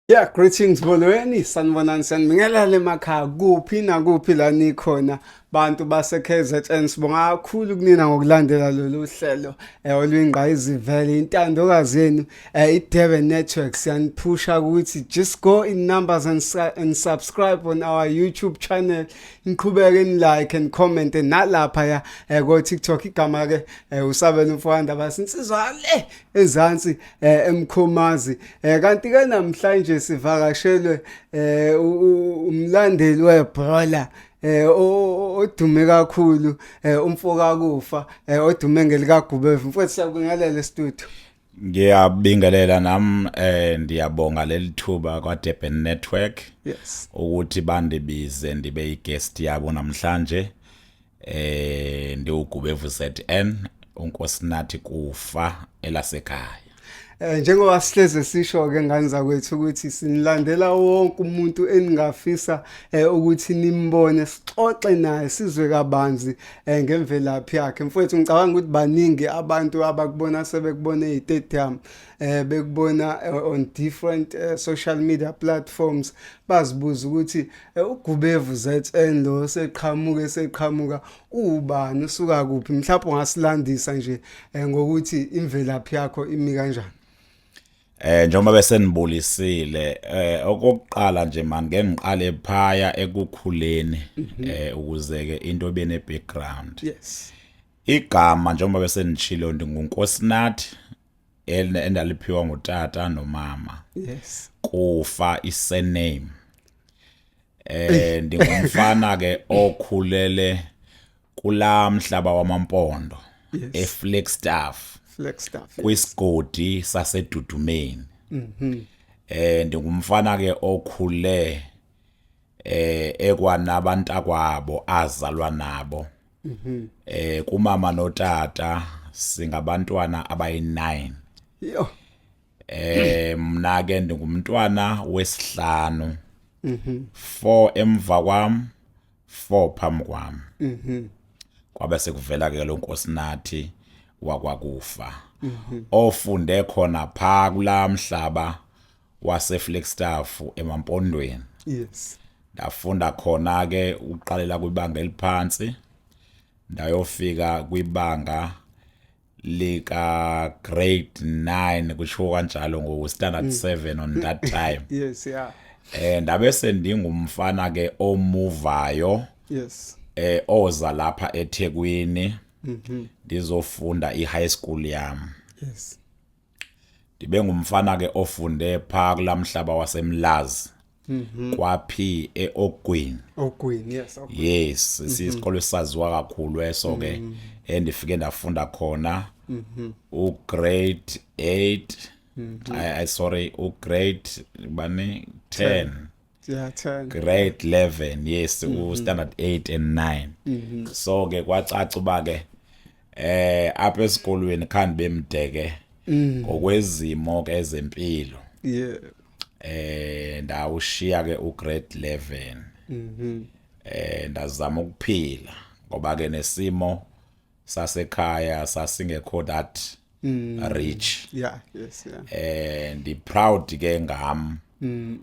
Yeah, greetings molweni, sanibonani, sanibingelele emakhaya, kuphi nakuphi la nikhona bantu base KZN. Sibonga kakhulu kunina ngokulandela lolu hlelo oluyingqayizivele, intandokazi yenu, iDurban Network. Siyaniphusha ukuthi just go in numbers and subscribe on our YouTube channel, niqhubeke ni like and comment nalapha ya ko TikTok. Igama ke usabela umfowanda basinsizwa le ezansi eMkhomazi. Kanti ke namhlanje sivakashelwe umlandeli webhola odume kakhulu, umfoka Kufa, odume ngelikaGubevu. Mfowethu, siyakubingelela e-studio. Ngiyabingelela nam, ndiyabonga leli thuba kwa Durban Network ukuthi bandibize ndibe i-guest yabo namhlanje. NdiwuGubevu ZN, uNkosinathi Kufa elasekhaya. Njengoba sihleze sisho ke ngane zakwethu ukuthi sinilandela wonke umuntu eningafisa ukuthi nimbone, sixoxe naye, sizwe kabanzi ngemvelaphi yakhe. Mfowethu, ngicabanga ukuthi baningi abantu abakubona, sebekubona e-stadium, bekubona on different social media platforms, bazibuza ukuthi uGubevu ZN lo seqhamuka ubani, usuka kuphi? Mhlawumbe ungasilandisa nje ngokuthi imvelaphi yakho imi kanjani. Njengoba besenibulisile, okokuqala nje man ngeke ngiqale phaya ekukhuleni ukuze ke into ibe ne background. Igama, njengoba besenitshilo, ndinguNkosinathi endaliphiwa ngutata nomama. Kufa i-surname. Ndingumfana ke okhulele kulaa mhlaba wamaMpondo eFlagstaff, Flagstaff. kwisigodi saseDudumeni. Ndingumfana ke okhule ekwanabantakwabo azalwa nabo. Kumama notata singabantwana abayi9. Yo. Mna ke ndingumntwana wesihlanu. 4 emva kwam, 4 phambi kwam. Kwabe sekuvela ke lo Nkosinathi wakwaKufa, ofunde khona pha kulaa mhlaba waseFlagstaff emaMpondweni. Ndafunda khona ke uqalela kwibanga eliphansi, ndayofika kwibanga lika grade 9, kushiwo kanjalo ngo standard 7 on that time. Ndabe sendingumfana ke omuvayo oza lapha eThekwini ndizofunda i-high school yami. Ndibe ngumfana ke ofunde pha kulamhlaba waseMlazi, kwa P eOgwini. Ogwini, yes. Ogwini. Yes, sisikolo esaziwa kakhulu eso ke, endifike ndafunda khona u grade 8, I sorry, u grade bani, 10. Yeah, 10. Grade 11, yes, u standard 8 and 9. So ke kwacaca uba ke apha esikolweni khandi bemdeke ngokwezimo ke ezempilo. Ndawushiya ke u grade 11. Ndazama ukuphila ngoba ke nesimo sasekhaya sasingekho that rich. Ndi proud ke ngam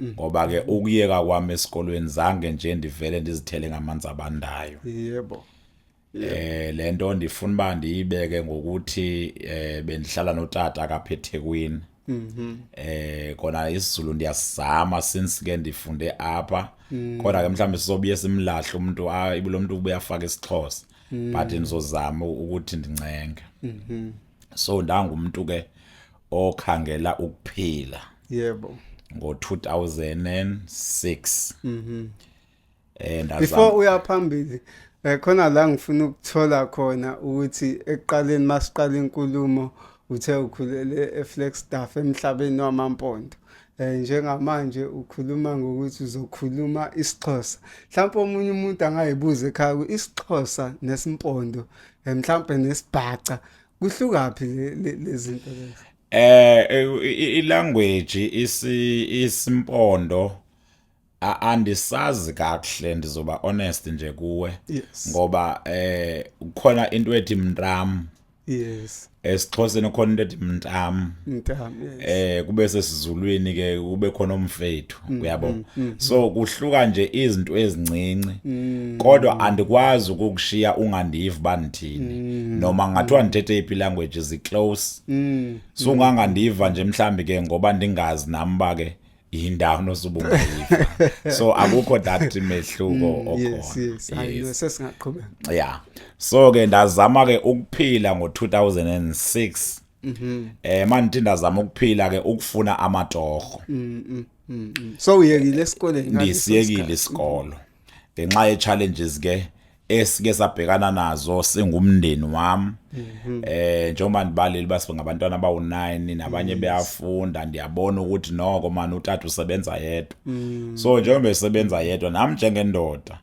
ngoba ke ukuyeka kwami esikolweni zange nje ndivele ndizithele ngamanzi abandayo. Lento ndifuna uba ndiyibeke ngokuthi bendihlala notata kapha eThekwini. Kona isiZulu ndiyasizama since ke ndifunde apha, kodwa ke mhlawumbe sizobuye simlahle umuntu, lo muntu ubuye afake isiXhosa, but ndizozama ukuthi ndincenge. So ndangumuntu ke okhangela ukuphila ngo-2006. Before Ndazama uya phambili, khona la ngifuna ukuthola khona ukuthi ekuqaleni masiqala inkulumo uthe ukhulele eFlagstaff emhlabeni wamaMpondo. Njengamanje ukhuluma ngokuthi uzokhuluma isiXhosa. Mhlawumbe omunye umuntu angayibuza ekhaya ukuthi isiXhosa nesiMpondo, mhlawumbe nesiBhaca, kuhlukaphi lezi zinto lezi? I-language isimpondo andisazi kakuhle, ndizoba honest nje kuwe, ngoba kukhona into ethi mntram. Yes. EsiXhoseni khona into ethi mntam. Mntam, yes. Kube sesizulwini ke kube khona umfethu, uyabo. So kuhluka nje izinto ezincinci. Kodwa andikwazi ukukushiya ungandivi bandithini. Noma ngathiwa ndithethe iphi language zi close. So ungangandiva nje mhlambi ke ngoba ndingazi nami ba ke indawo nosubungayiva. So akukho that mehluko okhona. Yes. Hayi, no, sesingaqhubeka. Yeah. So ke ndazama ke ukuphila ngo2006. Mandithi ndazama ukuphila ke ukufuna amatorho. So uyekile esikoleni ngaleso Ndisiyekile sikhathi? isikolo. Ngenxa ye challenges ke esike sabhekana nazo singumndeni wami. Njengoba ndibaleli basibe ngabantwana abawu9 nabanye beyafunda, ndiyabona ukuthi noko man utata usebenza yedwa. So njengoba esebenza yedwa nami njengendoda,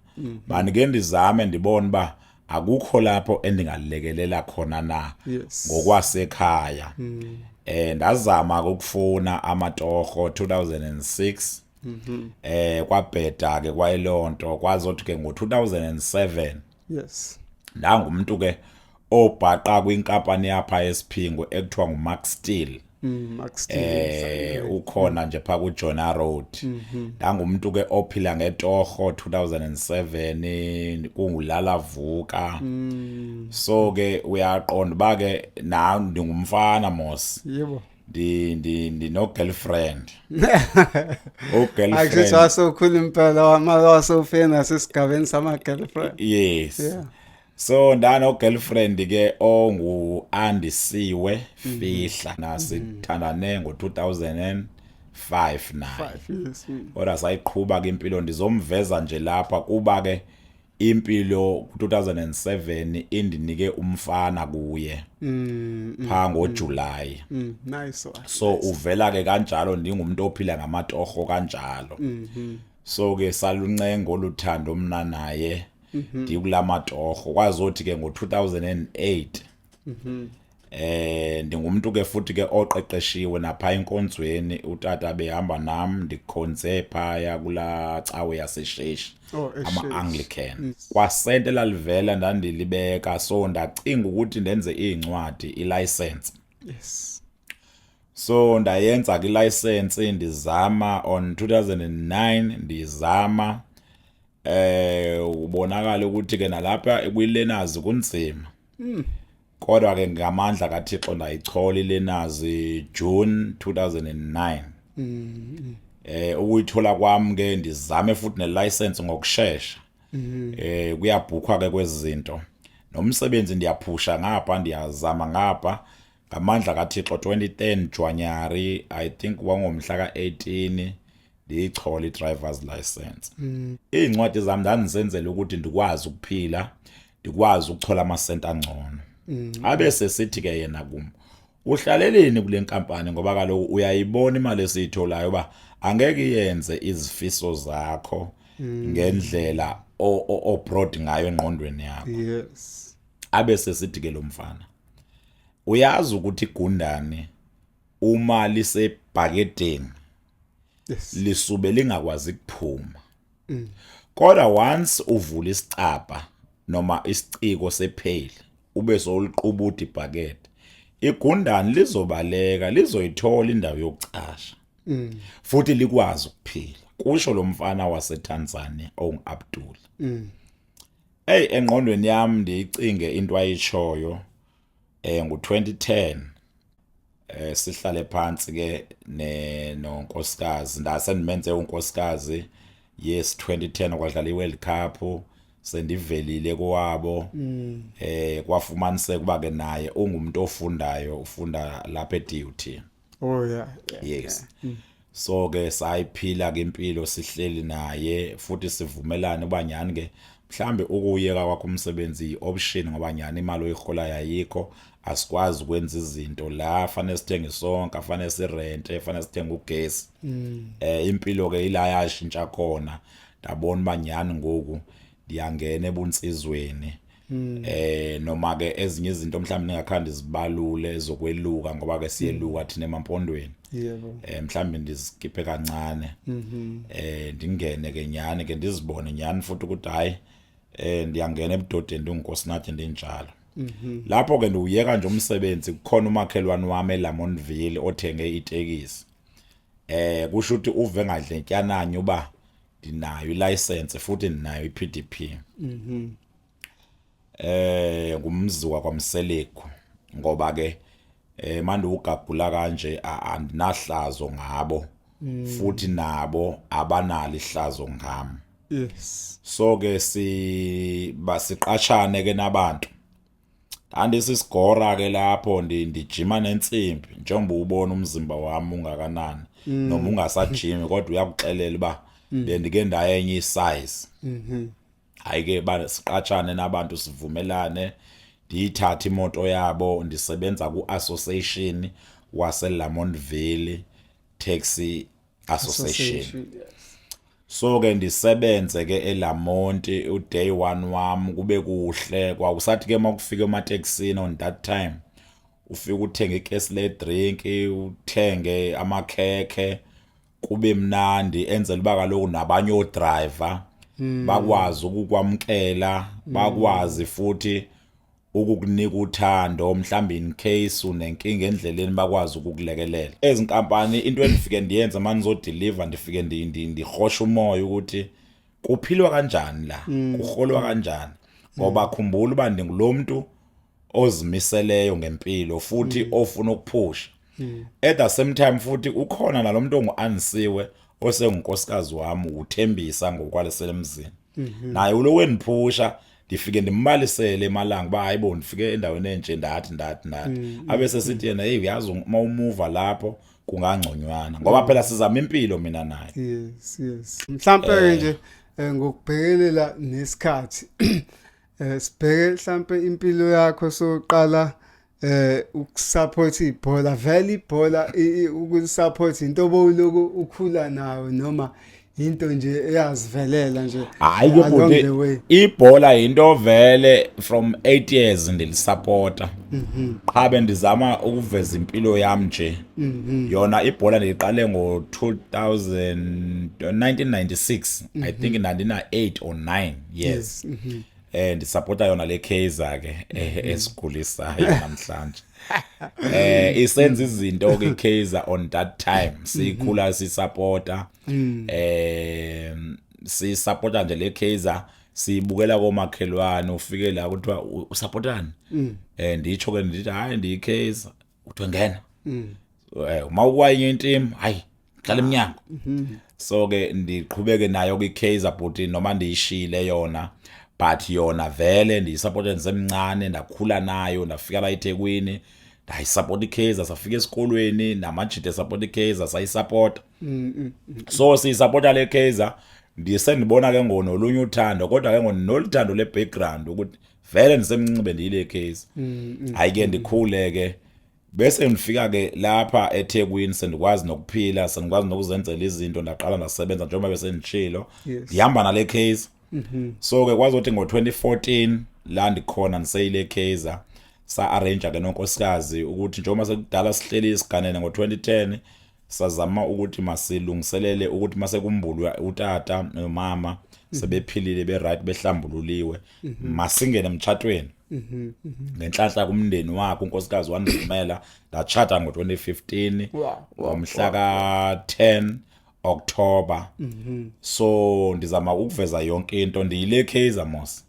manike ndizame ndibone ba akukho lapho endingalekelela khona na ngokwasekhaya. Ndazama ukufuna amatorho 2006. Kwabheda ke kwayilonto, kwazothi ke ngo2007 ndangumuntu ke obhaqa kwinkampani yapha eSiphingo ekuthiwa nguMax Steel. Max Steel. Ukhona nje pha kuJona Road. Ndangumuntu ke ophila ngetorho 2007, kungulala vuka. So ke uyaqonda ba ke na ndingumfana mos. Ndi ndi ndino girlfriend. O Akuthi girlfriend. wasokhula impela, wasofika nasesigabeni sama girlfriend. Yes. So ndano girlfriend ke ongu Andisiwe Fihla, nasithandane ngo 2005 naye. 5 years. Kodwa sayiqhuba ke impilo, ndizomveza nje lapha kuba ke impilo ku2007 indinike umfana kuye pha ngoJuly. Nice one. So uvela ke kanjalo, ndingumuntu ophila ngamatoho kanjalo. So ke saluncengo oluthando mna naye ndikulamatoho, kwazothi ke ngo2008 ndingumuntu ke futhi ke oqeqeshiwe napha enkonzweni, utata behamba nami ndikhonze phaya kula cawe yaseSheshi. Oh, eSheshi. Ama-Anglican kwasente lalivela ndandilibeka, so ndacinga ukuthi ndenze izincwadi, ilicense. So ndayenza ke ilicense, ndizama on 2009, ndizama ubonakala ukuthi ke nalapha kwilearners kunzima. Kodwa ke ngamandla kaThixo ndayichola ilearners June 2009. Ukuyithola kwami ke ndizame futhi nelicense ngokusheshsha. Kuyabhukhwa ke kwezinto. Nomsebenzi ndiyaphusha ngapha, ndiyazama ngapha, ngamandla kaThixo 2010 January, I think kwangomhla ka18, ndiyichola i-driver's license. Izincwadi zami ndandisenzela ukuthi ndikwazi ukuphila, ndikwazi ukuchola amasenti angcono. Abe sesithi ke yena kum, uhlaleleni kule nkampani ngoba kaloku uyayibona imali esiyitholayo uba angeke iyenze izifiso zakho ngendlela o broad ngayo engqondweni yakho. Abe sesithi ke lo mfana, uyazi ukuthi igundane uma lisebhakedeni lisube lingakwazi ukuphuma, kodwa once uvula isicabha noma isiciko sepheli ube sowuliqubuda ibhakede, igundane lizobaleka, lizoyithola indawo yokucasha futhi likwazi ukuphila, kusho lo mfana waseTanzania onguAbdul. Hey, engqondweni yami ndiyicinge into ayishoyo. Ngo2010 sihlale phansi ke ne nonkosikazi, ndasendimenze unkosikazi. Yes, 2010 kwadlala iWorld Cup, sendivelile kowabo. Kwafumaniseka kuba ke naye ungumuntu ofundayo, ufunda lapha eDUT. Yes. So ke sayiphila ke impilo sihleli naye futhi sivumelane uba nyani ke mhlambe ukuyeka kwakho umsebenzi ioption, ngoba nyani imali oyihola yayikho, asikwazi ukwenza izinto la fanele sithenge sonke, fanele sirente, fanele sithenge ugesi. Impilo ke ila yashintsha khona, ndabona uba nyani ngoku ndiyangena ebunsizweni. Noma ke ezinye izinto mhlawumbe ningakhandi zibalule ezokweluka, ngoba ke siyeluka thina emampondweni. Mhlambe ndizikhiphe kancane, ndingene ke nyani ke ndizibone nyani futhi ukuthi hayi, ndiyangena ebudodeni, ndingunkosinathi ndinjalo. Lapho ke ndiwuyeka nje umsebenzi, kukhona umakhelwane wami eLamontville othenge itekisi. Kusho ukuthi uve ngadletyananye uba ndinayo ilicense futhi ndinayo iPDP. Ngumzi wakwaMseleku, ngoba ke manje ugagula kanje andinahlazo ngabo, futhi nabo abanalo ihlazo ngami. So ke si basiqashane ke nabantu, andisisigora ke lapho ndijima nensimbi, njengoba ubona umzimba wami ungakanani, noma ungasajimi kodwa uyakuxelela uba bendike ndaye enye isize. Hayi ke, siqatshane nabantu, sivumelane, ndiyithathe imoto yabo. Ndisebenza ku-association wase-Lamontville Taxi Association. Yes. So ke ndisebenze ke eLamonti uday 1 wami kube kuhle. Kwakusathi ke makufika emateksini on that time, ufike uthenge ikesi le drink, uthenge amakhekhe, kube mnandi, enzela uba kaloku nabanye odriver bakwazi ukukwamkela, bakwazi futhi ukukunika uthando. Mhlawumbe in case unenkinga endleleni, bakwazi ukukulekelela. Ezinkampani, into endifike ndiyenze manje, ngizodeliver, ndifike ndihosha umoya ukuthi kuphilwa kanjani la, kuholwa kanjani, ngoba khumbula uba ndingulomuntu ozimiseleyo ngempilo futhi ofuna ukuphusha. At the same time futhi ukhona nalomuntu ongu-ansiwe osengunkosikazi wami, uthembisa ngokwalesela emzini, naye ulo wendiphusha. Ndifike ndimbalisele emalanga uba hayibo, ndifike endaweni enje, ndathi ndathi ndathi, abe sesithi yena, "Hey, uyazi uma umuva lapho kungangconywana," ngoba phela sizama impilo mina naye. Yes, mhlambe ke nje ngokubhekelela nesikhathi, sibheke mhlambe impilo yakho soqala ukusupport ibhola. Vele ibhola, ukusupport into obowuloku ukhula nayo, noma into nje eyazivelela nje Hayi ke along bhuti, the way? Ibhola into vele from 8 years ndilisupporta, qha bendizama ukuveza impilo yami nje. Yona ibhola ndiyiqale ngo 2000 1996, I think 1998 or 9 years. Ndisupporta yona le Kaizer ke esigulisayo namhlanje. Isenza izinto ke Kaizer on that time sikhula sisupporta, sisupporta nje le Kaizer, sibukela komakhelwane. Ufike la kuthiwa, "Usupportani?" Nditsho ke ndithi, "Hayi, ndiyi Kaizer." Uthiwe, "Ngena." Uma ukwenye team, hayi, hlala eminyango. So ke ndiqhubeke nayo kwi-Kaizer but noma ndiyishile yona, but yona vele ndiyisupporta ndisemncane, ndakhula nayo, ndafika la eThekwini ndayisupport iKaizer, safika esikolweni namajita support iKaizer, sayisupport. So siyisupporta le Kaizer, ndisendibona ke ngoku nolunye uthando, kodwa ke ngoku noluthando le background ukuthi vele ndisemncinci bendiyile Kaizer. Hayi ke, ndikhule ke, bese ngifika ke lapha eThekwini, sendikwazi nokuphila, sendikwazi nokuzenzela izinto. Ndaqala ndasebenza njengoba bese nditshilo, ndihamba nale Kaizer. So ke kwazothi ngo2014 la ndikhona ndiseyile Kaizer, sa arrange ke nonkosikazi ukuthi njengoba sekudala sihleli isiganene ngo2010, sazama ukuthi masilungiselele ukuthi mase kumbulwa utata nomama sebephilile, be right, behlambululiwe, masingene emtshatweni. Ngenhlanhla kumndeni wakhe unkosikazi wandivumela, ndachata ngo2015 ngomhla ka10 October. So ndizama ukuveza yonke into, ndiyile Kaizer mos.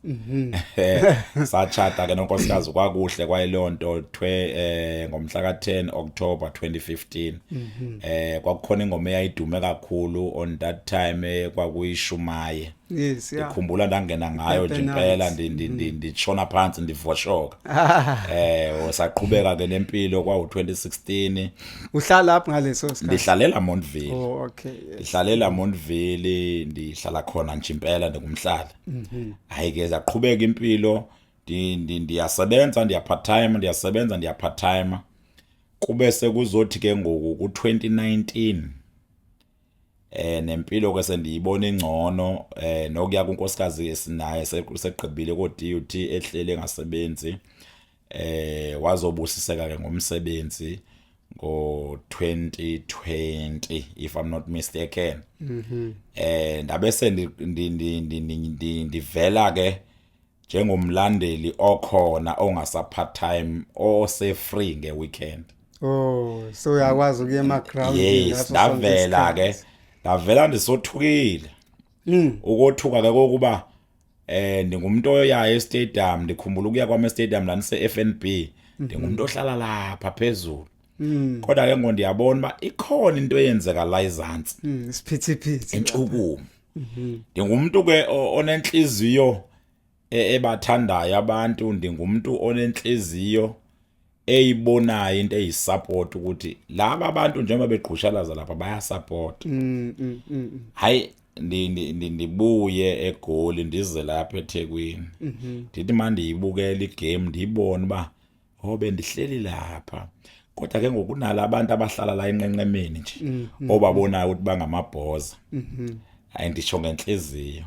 Sachata ke nonkosikazi kwakuhle kwayileyo nto thwe ngomhla ka10 October 2015. Kwakukhona ingoma eyayidume kakhulu on that time, kwakuyishumaye. Ngikhumbula ndangena ngayo nje Pepe impela, Nights. nditshona phansi, ndivoshoka. Saqhubeka ke nempilo kwawu 2016. Uhlala lapho ngaleso sikhathi? Ndihlalela Montville. Oh, okay. Ndihlalela Montville, ndihlala khona nje impela, ndingumhlali. Hayi ke, zaqhubeka impilo, ndiyasebenza, ndiya part time, ndiyasebenza, ndiya part time, kube sekuzothi ke ngoku ku2019 nempilo ke sendiyibona ingcono, nokuya kunkosikazi esinaye segqibile ko DUT, ehlele engasebenzi, wazobusiseka ke ngomsebenzi ngo 2020, if I'm not mistaken. Ndabe ndivela ke. Njengomlandeli okhona ongasa part time, ose free ngeweekend. Oh, so uyakwazi ukuya ema-ground? Yes, ndavela ke, ndavela ndisothukile. Ukothuka ke kokuba ndingumuntu oyayo estadium. Ndikhumbula ukuya kwami estadium la nise FNB, ndingumuntu ohlala lapha phezulu. Kodwa ke ngo ndiyabona uba ikhona into eyenzeka la ezantsi. Isiphithiphithi. Intshukumo. Ndingumuntu ke onenhliziyo ebathandayo abantu, ndingumuntu onenhliziyo eyibonayo into eyisupport, ukuthi laba abantu njengoba begqushalaza lapha bayasupport. Hayi, ndibuye eGoli, ndize lapha eThekwini, ndithi mandiyibukela igame, ndiyibone uba oh, bendihleli lapha, kodwa ke ngokunala abantu abahlala la enqenqemeni nje, obabonayo ukuthi bangamabhoza. Hayi, ndisho ngenhliziyo,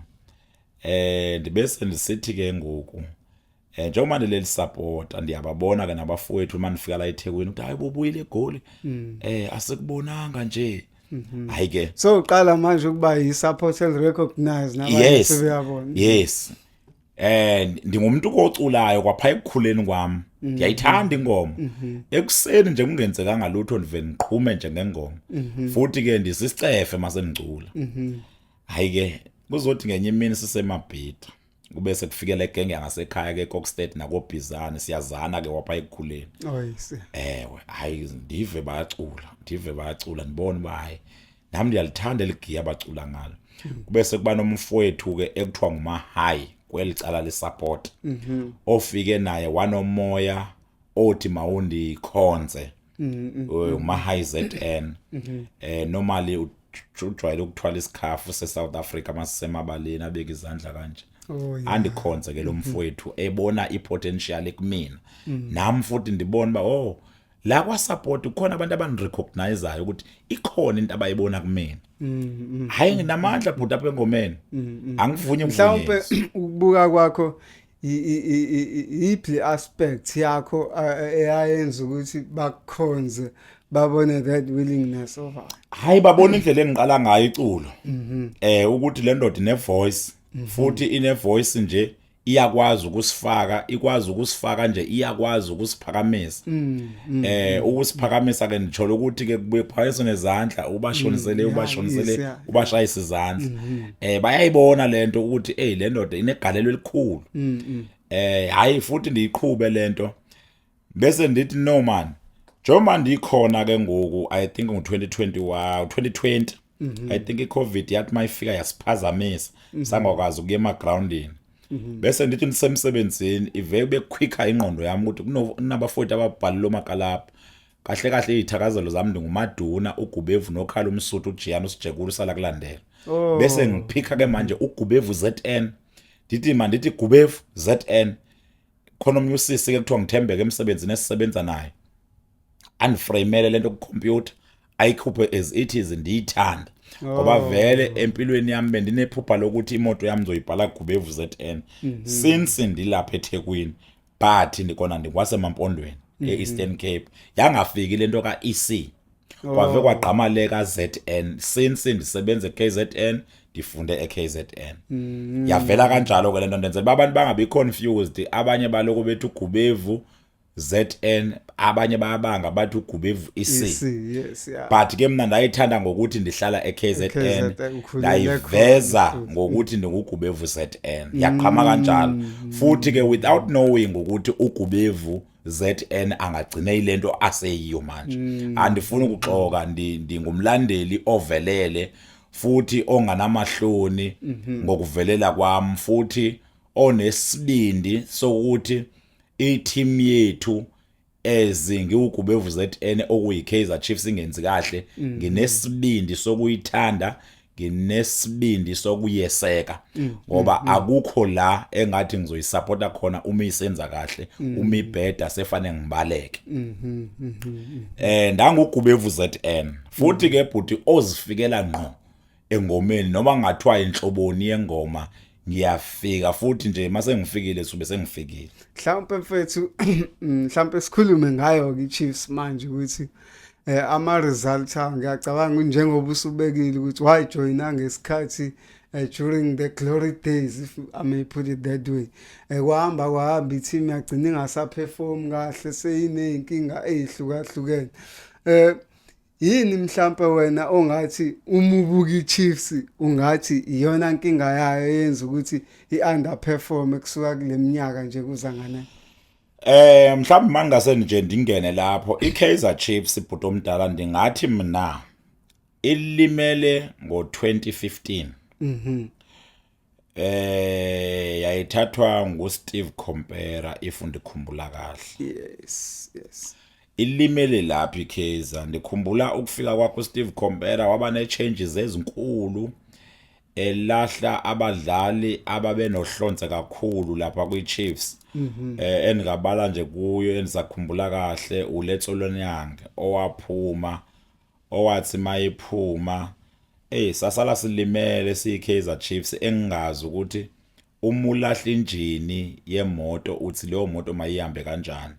ndibese ndisithi ke ngoku njengoba ndileli supporter, ndiyababona ke nabafowethu manifika la eThekwini ukuthi hayi, bubuyile eGoli, asikubonanga nje. Hayi ke. So uqala manje ukuba yi-support recognize nabanye sebeyabona. Yes, ndingumuntu koculayo kwapha ekukhuleni kwami, ndiyayithanda ingoma. Ekuseni nje kungenzekanga lutho, ndive ngiqhume nje ngengoma, futhi ke ndisicefe mase ngicula. Hayi ke, kuzothi ngenye imini sisemabhida, kube sekufikela egenge yangasekhaya ke, Kokstad nakoBhizane, siyazana ke wapha ekukhuleni. Oh yes. Ewe, hayi, ndive bayacula, ndive bayacula, ndibone uba hayi, nami ndiyalithanda eligiya abacula ngalo. Kube sekuba nomfowethu ke ekuthiwa nguMahayi kweli cala lesupport, ofike naye wanomoya othi mawundikhonze, uMahayi ZN. Normally ujwayele ukuthwala isikhafu seSouth Africa masisemabaleni, abeka izandla kanje. Andikhonze ke lo mfowethu, ebona ipotential ekumina, nami futhi ndibona uba oh, la kwa support kukhona abantu abanirecognizeayo ukuthi ikhona into abayibona kumina. Hayi, nginamandla bhuti apha engomeni, angivunye. Mhlawumbe ukuvunyiswa. Ukubuka kwakho, iphi aspect yakho eyayenza ukuthi bakukhonze, babone that willingness of Hayi, babona indlela engiqala ngayo iculo, ukuthi le ndoda ine voice, futhi ine voice nje iyakwazi ukusifaka, ikwazi ukusifaka nje, iyakwazi ukusiphakamisa. Ukusiphakamisa ke nditsho ukuthi ke kubuye kuphakanyiswe nezandla, ubashonisele, ubashonisele, ubashayisa izandla. Bayayibona lento ukuthi hey, le ndoda inegalelo elikhulu. Hayi, futhi ndiyiqhube lento, bese ndithi no man, njengoba ndikhona ke ngoku, I think ngo-2021, 2020 I think, i-COVID yathi mayifika yasiphazamisa, sangakwazi ukuya emagroundini. Bese ndithi ndisemsebenzini, ive kube quicker ingqondo yami ukuthi kunabafowethu ababhalile omakalapha. Kahle kahle, izithakazelo zami ndingumaduna uGubevu nokhala umsuthu ujiyana usijekulu sala kulandela. Bese ngiphika ke manje uGubevu ZN, ndithi mandithi Gubevu ZN. Khona omnye usisi ke kuthiwa ngithembeke emsebenzini esisebenza naye, andiframele lento ku-computer, ayikhuphe as it is. Ndiyithanda ngoba vele empilweni yami bendinephupha lokuthi imoto yami ngizoyibhala Gubevu ZN since ndilapha eThekwini, but ndikona ndingwasemampondweni e-Eastern Cape, yangafiki lento ka-EC, kwave kwagqama le ka-ZN. Since ndisebenza e-KZN, ndifunde e-KZN, yavela kanjalo ke lento. Ndenzela uba abantu bangabi confused. Abanye baloko bethi uGubevu ZN, abanye bayabanga bathi uGubevu EC. EC, yes, yeah. But ke mna ndayithanda ngokuthi ndihlala e-KZN. KZN, ukhulele Ndayiveza khona. ngokuthi ndinguGubevu ZN, yaqhama kanjalo futhi ke without knowing ukuthi uGubevu ZN angagcine ilento aseyiyo manje. Andifuni ukuxoka, ndingumlandeli ovelele futhi onganamahloni ngokuvelela kwami, futhi onesibindi sokuthi i-team yethu ezingiwuGubevu ZN, okuyi Kaizer Chiefs, ingenzi kahle, nginesibindi sokuyithanda, nginesibindi sokuyeseka, ngoba akukho la engathi ngizoyisupporta khona uma isenza kahle. Uma ibheda, sefane ngibaleke. NdanguGubevu ZN futhi ke bhuti ozifikela ngqo engomeni, noma ngathiwa inhloboni yengoma, ngiyafika futhi nje. Mase ngifikile, sube sengifikile. Mhlawumbe mfethu, mhlawumbe sikhulume ngayo ke iChiefs manje, ukuthi ama results awo, ngiyacabanga njengoba usubekile ukuthi wayijoyina ngesikhathi. During the glory days, if I may put it that way, kwahamba kwahamba, i-team yagcina ingasaperform kahle, seyineyinkinga ezihlukahlukene. Yini mhlambe wena ongathi uma ubuka iChiefs ungathi iyona nkinga yayo eyenza ukuthi i-underperform kusuka kule minyaka nje kuza ngana? Mhlawumbe mangase nje ndingene lapho, iKaizer Chiefs, ibhuti omdala, ndingathi mina ilimele ngo2015. Yayithathwa nguSteve Komphela, if ndikhumbula kahle. Ilimele lapha iKaizer. Ndikhumbula ukufika kwakho uSteve Komphela, waba ne-changes ezinkulu, elahla abadlali ababenohlonze kakhulu lapha kwi-Chiefs. Endingabala nje kuyo endisakhumbula kahle uLetsholonyane owaphuma, owathi mayiphuma sasala silimele siyiKaizer Chiefs, engingazi ukuthi uma ulahla injini yemoto uthi leyo moto mayihambe kanjani.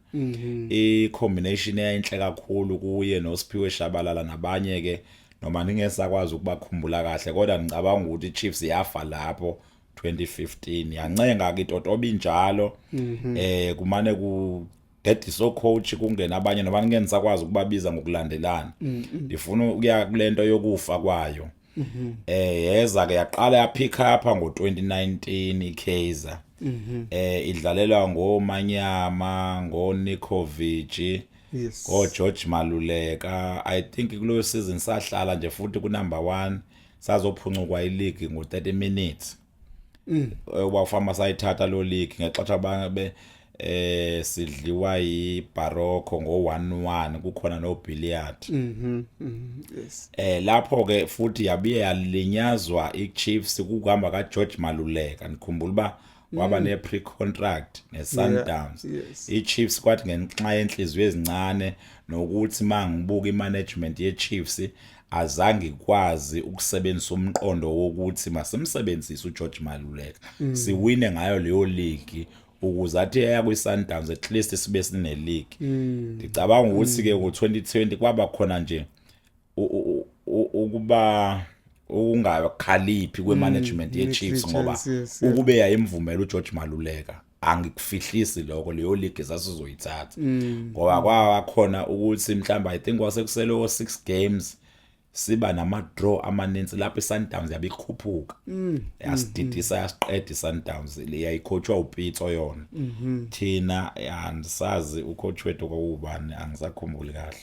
I-combination eyayinhle kakhulu kuye noSiphiwe Shabalala nabanye ke, noma ningesakwazi ukubakhumbula kahle, kodwa ngicabanga ukuthi iChiefs yafa lapho 2015, yancenga ke itotoba injalo, kumane ku dediso coach kungena abanye, noma ngeke nisakwazi ukubabiza ngokulandelana. Ndifuna ukuya kulento yokufa kwayo. Yeza ke yaqala ya pick up ngo2019 iKaizer, idlalelwa ngoManyama, ngoNikovic, ngoGeorge Maluleka. I think kuloyo season sahlala nje futhi ku number 1, sazophuncukwa ileague ngo30 minutes. Ubafama sayithatha lo league ngexesha babe sidliwa yiBaroka ngo1-1, kukhona no Billiat. Yes. Lapho ke futhi yabuye yalinyazwa iChiefs kuhamba kaGeorge Maluleka. Nikhumbula uba waba ne pre contract neSundowns. iChiefs kwathi ngenxa yenhliziyo ezincane nokuthi mangibuka imanagement yeChiefs azange ikwazi ukusebenzisa umqondo wokuthi masimsebenzise uGeorge Maluleka, siwine ngayo leyo league ukuze athi eya kwiSundowns at least sibe sine league. Ngicabanga ukuthi ke ngo2020 kwaba khona nje ukuba ukungakhaliphi kwemanagement yeChiefs, ngoba ukube yayimvumela uGeorge Maluleka, angikufihlisi lokho, leyo league sasizoyithatha, ngoba kwakhona ukuthi mhlawumbe I think kwasekusele 6 games, siba nama draw amaninzi lapho iSundowns yabikhuphuka, yasididisa, yasiqeda iSundowns le yayicoachwa uPitso yona. Thina andisazi ucoach wethu kwakubani, angisakhumbuli kahle,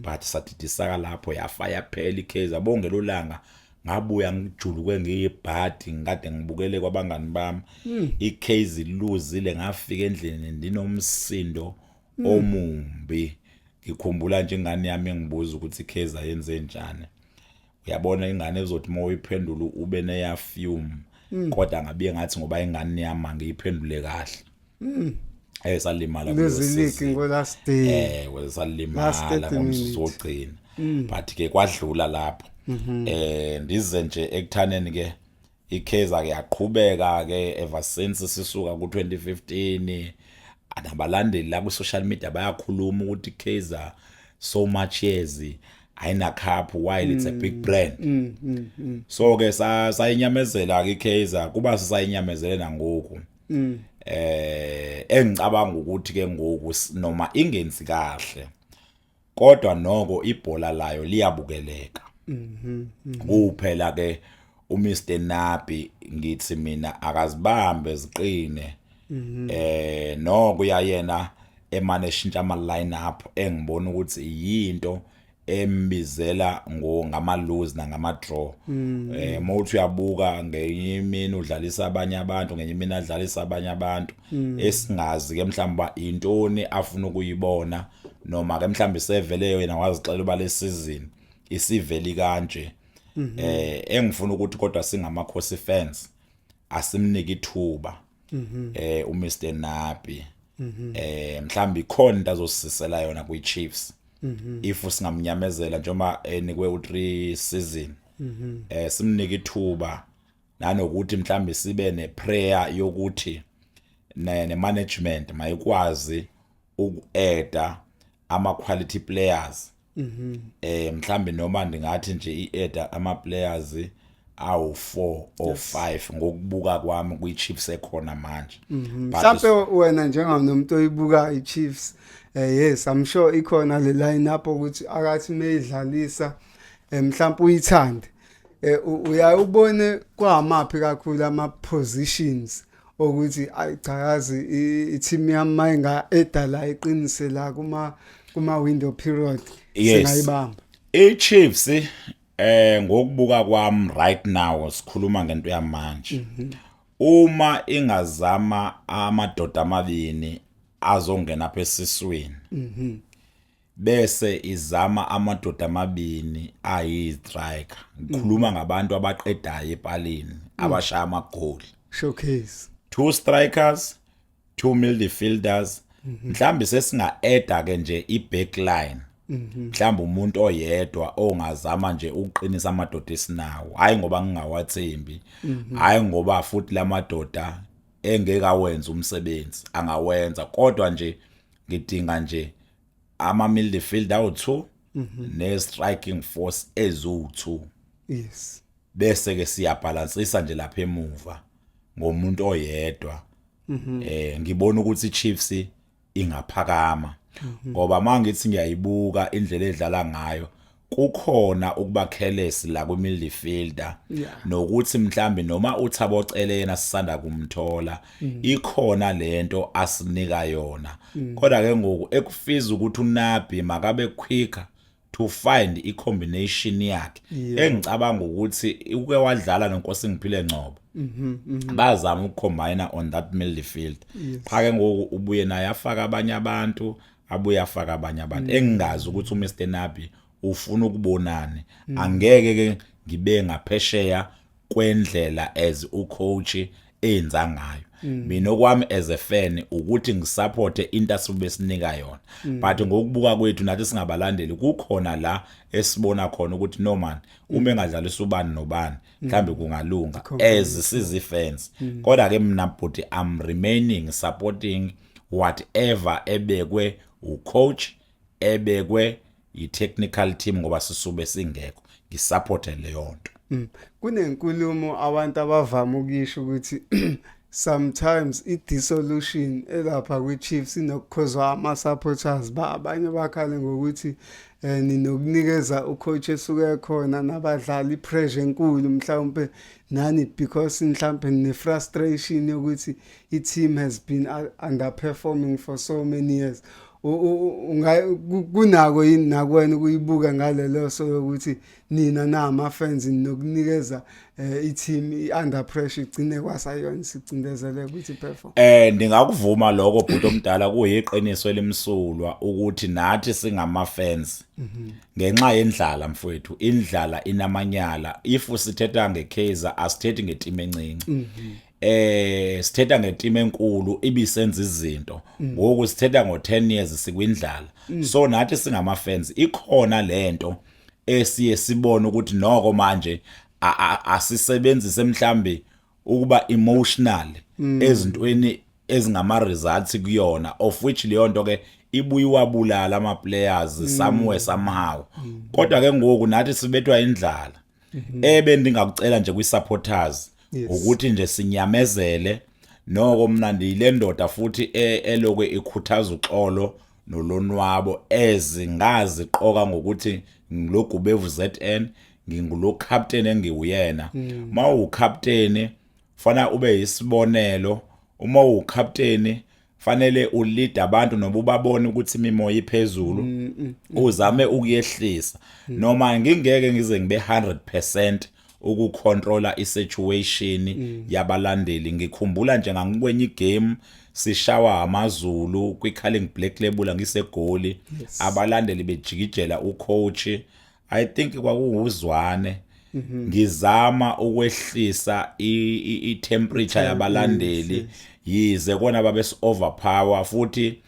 but sadidisaka lapho, yafa yaphela iKaizer. Bonke lolanga ngabuya ngijuluke ngiyibhadi, ngikade ngibukele kwabangani bami iKaizer iluzile. Ngafika endlini ndinomsindo omumbi. Ngikhumbula nje ingane yami engibuza ukuthi iKaizer yenze njani. Uyabona, ingane ezothi uma uyiphendula ube neya fume, kodwa ngabiye ngathi ngoba ingane yami angiyiphendule kahle. Salimala kuleyo Lose league season. Ngo last day. Last Salimala 30 ngomzuzu minutes. wokugcina, but ke kwadlula lapho. Ndize nje ekuthaneni ke iKaizer ke yaqhubeka ke ever since sisuka ku2015. Nabalandeli la ku social media bayakhuluma ukuthi iKaizer so much years ayina cup while it's a big brand. So ke sayinyamezela ke iKaizer, kuba sisayinyamezele nangoku. Engicabanga ukuthi ke ngoku noma ingenzi kahle, kodwa noko ibhola layo liyabukeleka. Kuphela ke uMr Nabi, ngithi mina akazibambe ziqine. Noko uyayena emane eshintsha ama line up, engibona ukuthi yinto embizela ngo ngama lose nangama draw. Mawuthi uyabuka, ngenye imini udlalisa abanye abantu, ngenye imini adlalisa abanye abantu, esingazi ke mhlawumbe intoni afuna ukuyibona, noma ke mhlawumbe sevele yena wazixela uba le season isiveli kanje. Engifuna ukuthi kodwa singamakhosi fans asimnike ithuba uMr Nabi. Mhlawumbe ikhona into azosisela yona kwi Chiefs if singamnyamezela njengoba enikwe u3 season. Simnike ithuba, nanokuthi mhlawumbe sibe neprayer yokuthi ne management mayikwazi uku-adda ama quality players. Mhlambe noma ndingathi nje i-adda ama players awu4 or 5 ngokubuka kwami kwi-Chiefs ekhona manje. But Mhlambe wena njenganomuntu oyibuka iChiefs, yes, I'm sure ikhona le line up ukuthi akathi mayidlalisa, mhlambe uyithande, uyaye ubone kwamaphi kakhulu ama positions ukuthi ayi cha, yazi i-team yami mayinga edala iqinise la kuma window period singayibamba? I-Chiefs, ngokubuka kwami right now, sikhuluma ngento yamanje, uma ingazama amadoda amabini azongena apha esiswini, bese izama amadoda amabini ayi-striker, ngikhuluma ngabantu abaqedayo epalini, abashaya amagoli, showcase, two strikers, two midfielders, mhlambi sesinga-adda ke nje i-backline, mhlawumbe umuntu oyedwa ongazama nje ukuqinisa amadoda esinawo. Hayi ngoba ngingawathembi, hayi ngoba futhi lamadoda engeke awenze umsebenzi, angawenza, kodwa nje ngidinga nje ama midfielder awu2 ne striking force ezu2, bese ke siyabhalansisa nje lapha emuva ngomuntu oyedwa. Ngibona ukuthi iChiefs ingaphakama, ngoba mangithi ngiyayibuka indlela edlala ngayo, kukhona ukuba careless la ku midfielder, nokuthi mhlambi noma uThabo Cele yena sisanda kumthola, ikhona lento asinika yona, kodwa ke ngoku ekufiza ukuthi uNabi makabe quicker to find i-combination yakhe, engicabanga ukuthi uke wadlala noNkosingiphile Ngcobo, bazama ukucombine on that midfield. Cha ke, ngoku ubuye naye afaka abanye abantu, abuye afaka abanye abantu, engingazi ukuthi uMr Nabi ufuna ukubonani. Angeke ke ngibe ngaphesheya kwendlela as ucoach enza ngayo. Mina okwami as a fan ukuthi ngisupport into asube sinika yona, but ngokubuka kwethu nathi singabalandeli, kukhona la esibona khona ukuthi no man, uma engadlalisa ubani nobani mhlambe kungalunga as sizi fans. Kodwa ke mina but I'm remaining supporting whatever ebekwe ucoach, ebekwe i-technical team, ngoba sisube singekho, ngisupport leyo nto. Kunenkulumo abantu abavama ukuyisho ukuthi sometimes i-dissolution elapha kwi-Chiefs inokukhozwa ama-supporters ba abanye bakhale ngokuthi ninokunikeza ucoach esuke khona nabadlali ipressure enkulu, mhlawumbe nani because mhlawumbe ne-frustration yokuthi i-team has been underperforming for so many years. Kunako yini nakwena ukuyibuka ngalelo so yokuthi nina nama fans nokunikeza i-team i-under pressure, igcine kwasayona sicindezele ukuthi perform? Ndingakuvuma lokho, bhuti omdala, kuyiqiniso elimsulwa ukuthi nathi singama fans ngenxa yendlala mfowethu, indlala inamanyala. If sithetha ngeKaizer, asithethi ngeteam encinci, sithetha ngeteam enkulu ibisenza izinto. Ngoku sithetha ngo10 years sikwindlala, so nathi singama fans ikhona lento esiye sibone ukuthi noko manje asisebenzise mhlambe ukuba emotional ezintweni ezingama results kuyona, of which leyo nto ke ibuye wabulala ama players somewhere somehow. Kodwa ke ngoku nathi sibethwa indlala. Ebe ndingakucela nje kwi supporters ukuthi nje sinyamezele. Noko mina ndiyile ndoda futhi elokwe ikhuthaza uxolo nolonwabo, ezingaziqoka ngokuthi ngiloGubevu ZN, ngingulo captain engiwuyena. Mawu captain fana ube yisibonelo, uma uwucaptain fanele ulead abantu, noba ubabone ukuthi imimoya iphezulu, uzame ukuyehlisa, noma ngingeke ngize ngibe 100% ukucontrola isituation yabalandeli. Ngikhumbula nje ngangikwenye igame sishawa amaZulu kwiCarling Black Label ngiseGoli, abalandeli bejikijela ucoach, I think kwakuwuzwane. Ngizama ukwehlisa i-temperature yabalandeli, yize kona babes overpower futhi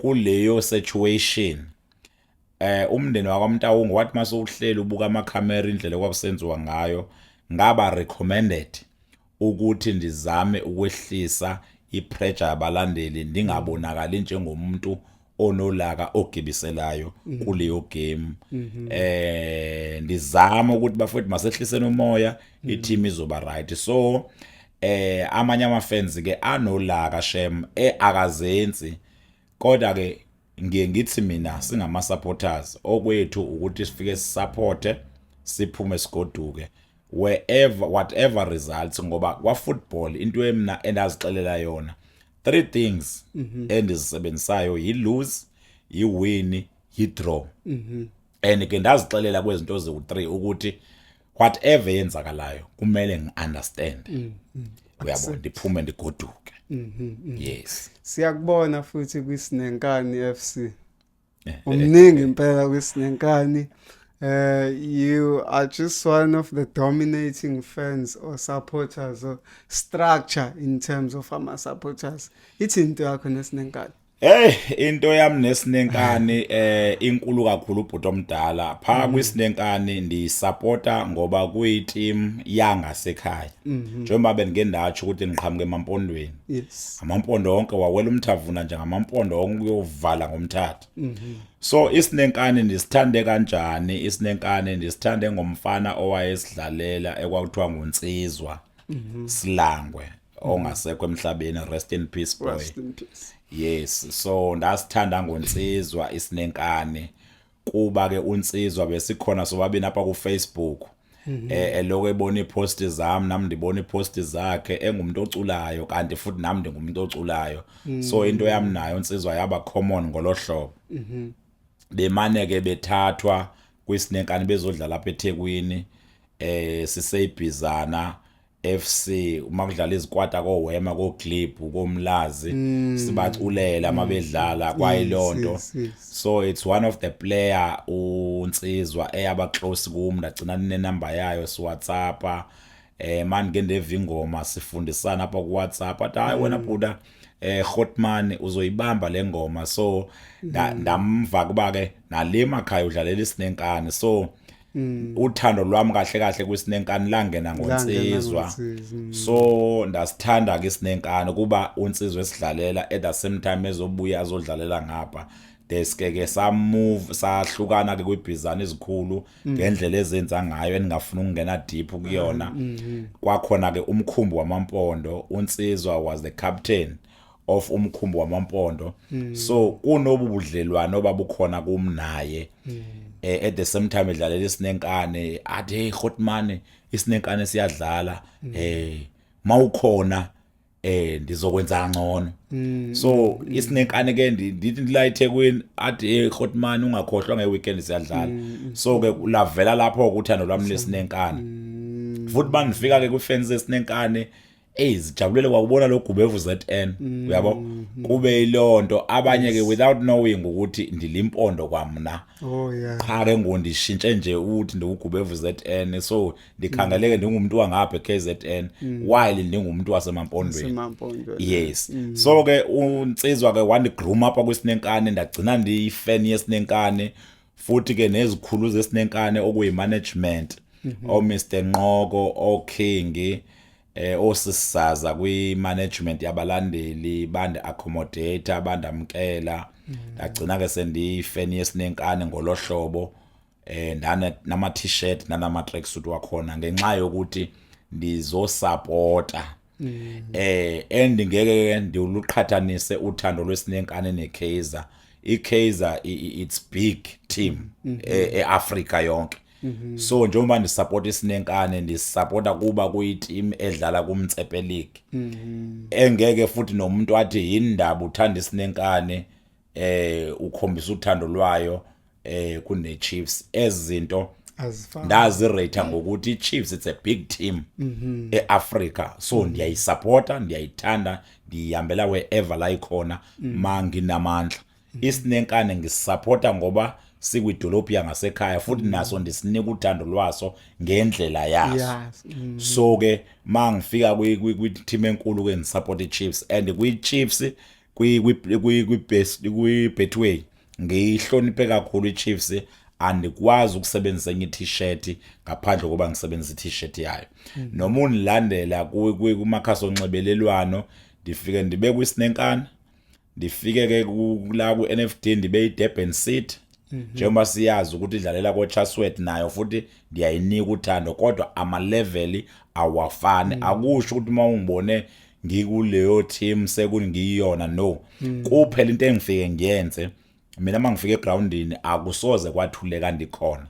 kuleyo situation. Umndeni wakwaMtawungu wathi mase uhleli ubuka amakhamera indlela okwakusenziwa ngayo, ngaba recommended ukuthi ndizame ukwehlisa ipressure yabalandeli, ndingabonakali njengomuntu. onolaka ogibiselayo kuleyo game. Ndizama ukuthi bafowethu masehliseni umoya, i-team izoba right. So amanye ama fans ke anolaka shem, akazenzi, kodwa ke ngiye ngithi mina singama supporters okwethu ukuthi sifike sisupporte, siphume, sigoduke wherever, whatever results, ngoba kwa football into emna endazixelela yona, three things endizisebenzisayo: yi lose, yi win, yi draw. And ke ndazixelela kwezinto eziwu3 ukuthi whatever yenzakalayo kumele ngiunderstand, uyabona, ndiphume ndigoduke. Yes. Siyakubona futhi kwiSinenkani FC, umningi impela kwiSinenkani. You are just one of the dominating fans or supporters or structure in terms of ama supporters. Ithi into yakho neSinenkani? Hey, into yami neSinenkani inkulu kakhulu, ubhuti omdala. Pha kwiSinenkani ndiyisupporta ngoba kuyi team yangasekhaya. Njengoba bengike ndatsho ukuthi ngiqhamuke emaMpondweni. AmaMpondo wonke wawela uMthavuna nje, ngamaMpondo wonke uyovala ngomthatha. So iSinenkani ndisithande kanjani? ISinenkani ndisithande ngomfana owayesidlalela ekwakuthiwa nguNsizwa Silangwe, ongasekho emhlabeni, rest in peace, boy. Rest in peace. Yes, so ndasithanda ngoNsizwa iSinenkani kuba ke uNsizwa besikhona sobabini apha ku Facebook, eloko ebona ipost zami, nami ndibona ipost zakhe, engumuntu oculayo kanti futhi nami ndingumuntu oculayo. So into yami nayo uNsizwa yaba common ngolohlobo. Bemane ke bethathwa kwiSinenkani bezodlala apha eThekwini, siseyibhizana FC, uma kudlala izikwata koWema, koGlib, koMlazi, sibaculela mabedlala kwayilonto. So it's one of the player uNsizwa eyaba close kum, ndagcina nenumber yayo, si WhatsApp, manje ke ndeva ingoma, sifundisana apha ku WhatsApp, athi hayi wena buda Hotman uzoyibamba le ngoma. So ndamva kuba ke nale makhaya udlalela iSinenkani, so uthando lwami kahle kahle kwiSinenkani langena ngoNsizwa. ngoNsizwa. So ndasithanda ke iSinenkani kuba uNsizwa esidlalela, at the same time ezobuya azodlalela ngapha. Deske ke samove, sahlukana ke kwibhizana ezikhulu ngendlela ezenza ngayo engingafuna ukungena deep kuyona. Kwakhona ke umkhumbi wamaMpondo, uNsizwa was the captain of umkhumbi wamaMpondo, so kunobu budlelwano obabukhona kum naye. At the same time edlalela iSinenkane, athi hey Hotman, iSinenkane siyadlala, mawukhona ndizokwenza kangcono. So iSinenkane ke ndithi ndila eThekwini, athi hey Hotman, ungakhohlwa ngeweekend siyadlala. So ke lavela lapho uthando lwami leSinenkane. Futhi bandifika ke kwifans eSinenkane, ey zijabulele kwakubona lo Gubevu ZN, uyabo, kube ilonto abanye ke without knowing ukuthi ndilimpondo kwamna. Qha ke ngondishintshe nje ukuthi ndiwuGubevu ZN, so ndikhangeleke ndingumuntu wangapha eKZN while ndingumuntu wasemaMpondweni. SemaMpondweni. Yes, so ke uNsizwa ke wandi groom up kwiSinenkane, ndagcina ndiyifan yeSinenkane. Futhi ke nezikhulu zeSinenkane okuyi management, o Mr Nqoko, o King, osisisaza kwi management yabalandeli, bandi accommodate, bandamkela, ndagcina ke sendiyifan yeSinenkane ngolohlobo. Ndana nama t-shirt nanama tracksuit wakhona ngenxa yokuthi ndizosupporta. Endingeke ke ndiluqhathanise uthando lweSinenkane neKaizer. iKaizer it's big team eAfrica yonke. So njengoba ndisupport iSinenkane, ndisupporta kuba kuyi team edlala kuMotsepe League, engeke futhi nomuntu athi yindaba uthanda iSinenkane, ukhombisa uthando lwayo kune Chiefs. Ezinto Azifani. Ndazirate ngokuthi iChiefs it's a big team eAfrica, so ndiyayisupporta, ndiyayithanda, ndiyihambela wherever la ikhona manginamandla. ISinenkane ngisupporta ngoba sikwidolophu yangasekhaya, futhi naso ndisinika uthando lwaso ngendlela yaso. So ke mangifika kwi team enkulu ke ngisupport iChiefs, and kwi Chiefs kwi best kwi Betway ngiyihloniphe kakhulu iChiefs. Andikwazi ukusebenzisa enye i-t-shirt ngaphandle kokuba ngisebenzisa i-t-shirt yayo. Noma undilandela kumakhasi onxibelelwano, ndifike ndibe kwiSinenkane. Ndifike ke la ku-NFD, ndibe i-Durban City, njengoba siyazi ukuthi idlalela ko-Chatsworth, nayo futhi ndiyayinika uthando, kodwa ama-level awafani. Akusho ukuthi uma ungibone ngikuleyo team sekungiyona, no. Kuphela into engifike ngiyenze mina uma ngifike egroundini, akusoze kwathuleka ndikhona.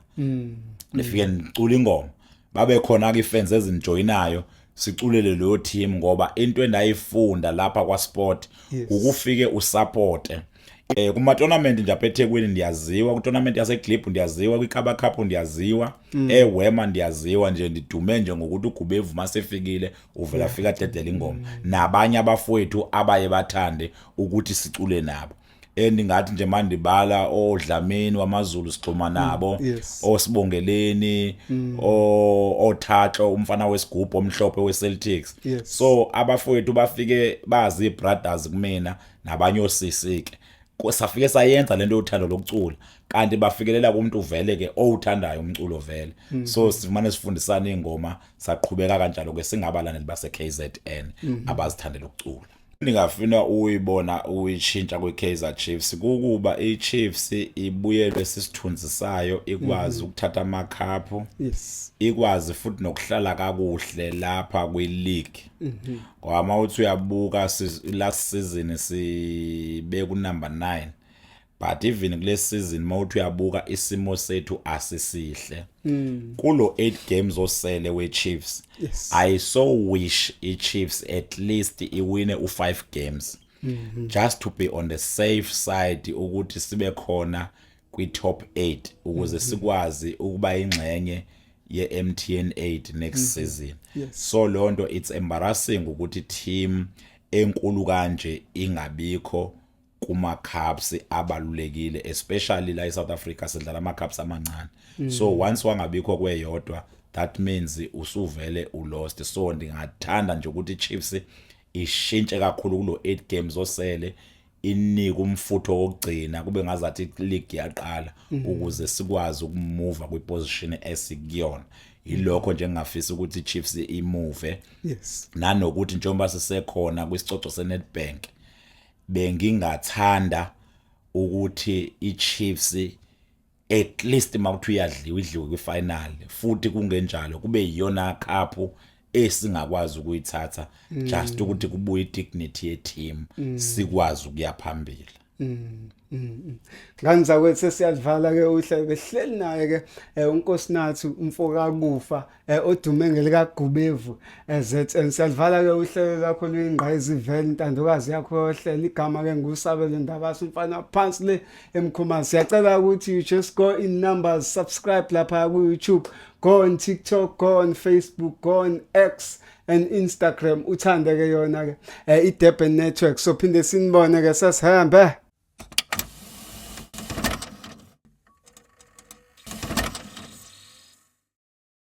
Ndifike ngicula ingoma, babe khona ke ifans ezinjoyinayo, siculele leyo team, ngoba into endayifunda lapha kwa sport ukufike usupport kuma tournament nje apha eThekwini. Ndiyaziwa ku tournament yase Glib, ndiyaziwa kwiKaba Cup, ndiyaziwa eWema, ndiyaziwa nje, ndidume nje ngokuthi uGubevu masefikile uvela fika dedela ingoma, nabanye abafowethu abaye bathande ukuthi sicule nabo, endingathi nje mandibala oDlamini wamaZulu, sixhuma nabo, osibongeleni, othaxo umfana wesigubhu omhlophe weCeltics. So abafowethu bafike bazi brothers kumina, nabanye osisi ke. Safike sayenza lento yothando lokucula, kanti bafikelela kumuntu vele ke owuthandayo umculo vele. So sifumane sifundisana ingoma, saqhubeka kanjalo ke singabalandeli base KZN abazithandela ukucula. Ndingafuna uyibona uyitshintsha kwi-Kaizer Chiefs kukuba i-Chiefs ibuyelwe sisithunzi sayo, ikwazi ukuthatha amakhaphu, ikwazi futhi nokuhlala kakuhle lapha kwi-league, ngoba mawuthi uyabuka, last season sibe ku number 9, but even kule season mawuthi uyabuka isimo sethu asisihle kulo 8 games osele we-Chiefs. I so wish i-Chiefs at least iwine u5 games just to be on the safe side, ukuthi sibe khona kwi-top 8 ukuze sikwazi ukuba ingxenye ye-MTN 8 next season. So lonto, it's embarrassing ukuthi team enkulu kanje ingabikho kuma cups abalulekile, especially la eSouth Africa sidlala ama cups amancane. So once wangabikho kweyodwa, that means usuvele ulost. So ndingathanda nje ukuthi iChiefs ishintshe kakhulu kulo 8 games osele, inike umfutho wokugcina, kube ngazathi league yaqala, ukuze sikwazi ukumuva kwiposition esikuyona. Ilokho nje engingafisa ukuthi iChiefs imove, nanokuthi njengoba sisekhona kwisicoco seNedbank, bengingathanda ukuthi iChiefs at least mawuthi uyadliwa, idliwe kwifinal, futhi kungenjalo kube iyona cup esingakwazi ukuyithatha, just ukuthi kubuye idignity yeteam, sikwazi ukuya phambili. Ngani zakwethu, sesiyalivala ke uhlelo. Behleli naye ke uNkosinathi umfoka Kufa, odume ngelika Gubevu ZN. Siyalivala ke uhlelo lakho luyingqayizivele, intandokazi yakho yohlelo. Igama ke ngusabelo Ndabasi, umfana phansi le eMkhumazi. Siyacela ukuthi you just go in numbers, subscribe lapha ku YouTube, go on TikTok, go on Facebook, go on X and Instagram, uthande ke yona ke iDurban Network. So phinde sinibone ke, sesihambe.